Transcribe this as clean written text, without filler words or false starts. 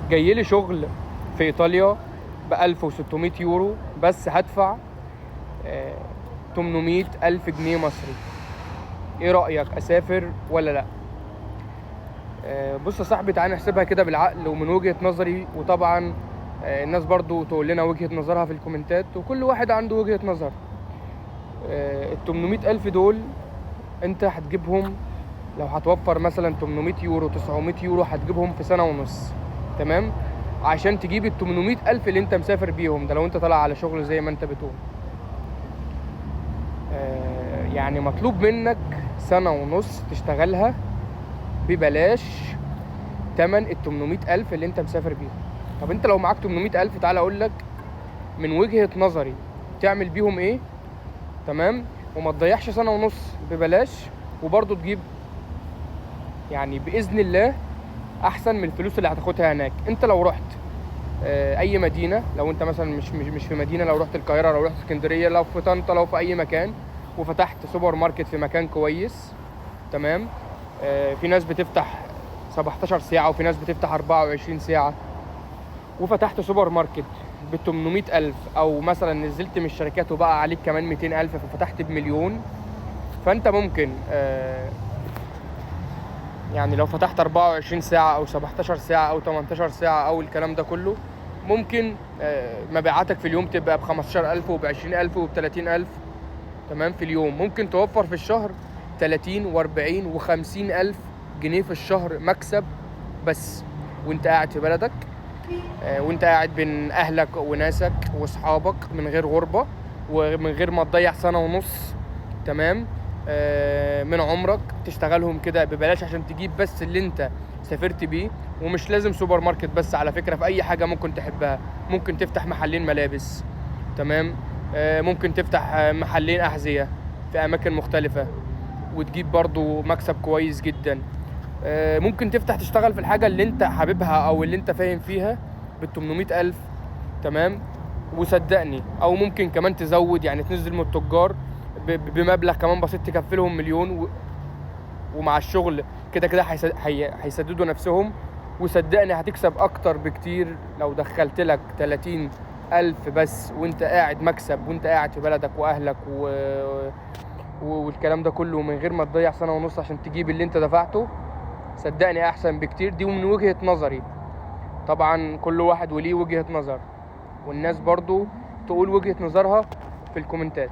جاي لي شغل في ايطاليا ب 1600 يورو، بس هدفع 800 الف جنيه مصري. ايه رأيك، اسافر ولا لا؟ بص يا صاحبي، تعالى نحسبها كده بالعقل ومن وجهة نظري، وطبعا الناس برضو تقول لنا وجهة نظرها في الكومنتات، وكل واحد عنده وجهة نظر. ال 800 ألف دول انت هتجيبهم لو هتوفر مثلا 800 يورو 900 يورو، هتجيبهم في سنة ونص، تمام؟ عشان تجيب ال 800 ألف اللي انت مسافر بيهم ده، لو انت طالع على شغل زي ما انت بتقول. يعني مطلوب منك سنة ونص تشتغلها ببلاش تمن ال 800 ألف اللي انت مسافر بيهم. طب انت لو معاك 800 ألف، تعالى اقول لك من وجهة نظري تعمل بيهم ايه، تمام؟ وما تضيعش سنة ونص ببلاش، وبرضه تجيب يعني بإذن الله أحسن من الفلوس اللي هتاخدها هناك. انت لو رحت أي مدينة، لو انت مثلا مش في مدينة، لو رحت القاهرة، لو رحت اسكندرية، لو في طنطا، لو في أي مكان، وفتحت سوبر ماركت في مكان كويس، تمام؟ في ناس بتفتح 17 ساعة وفي ناس بتفتح 24 ساعة، وفتحت سوبر ماركت ب 800 ألف، أو مثلا نزلت من الشركات وبقى عليك كمان 200 ألف، ففتحت بمليون. فأنت ممكن يعني لو فتحت 24 ساعة أو 17 ساعة أو 18 ساعة أو الكلام ده كله، ممكن مبيعاتك في اليوم تبقى بخمستاشر ألف وبعشرين ألف وبتلاتين ألف، تمام؟ في اليوم ممكن توفر في الشهر تلاتين وأربعين وخمسين ألف جنيه في الشهر مكسب بس، وانت قاعد في بلدك، وانت قاعد بين أهلك وناسك وأصحابك، من غير غربة ومن غير ما تضيع سنة ونص، تمام؟ من عمرك تشتغلهم كده ببلاش عشان تجيب بس اللي انت سافرت بيه. ومش لازم سوبر ماركت بس على فكرة، في أي حاجة ممكن تحبها. ممكن تفتح محلين ملابس، تمام؟ ممكن تفتح محلين أحذية في أماكن مختلفة وتجيب برضو مكسب كويس جدا. ممكن تشتغل في الحاجة اللي انت حاببها أو اللي انت فاهم فيها بالتمنمية ألف، تمام؟ وصدقني، أو ممكن كمان تزود، يعني تنزل من التجار بمبلغ كمان بسيط تكفلهم مليون، ومع الشغل كده كده هيسددوا نفسهم. وصدقني هتكسب أكتر بكتير لو دخلت لك 30,000 بس وانت قاعد مكسب، وانت قاعد في بلدك وأهلك والكلام ده كله، من غير ما تضيع سنة ونص عشان تجيب اللي انت دفعته. صدقني أحسن بكتير. دي من وجهة نظري، طبعا كل واحد وليه وجهة نظر، والناس برضو تقول وجهة نظرها في الكومنتات.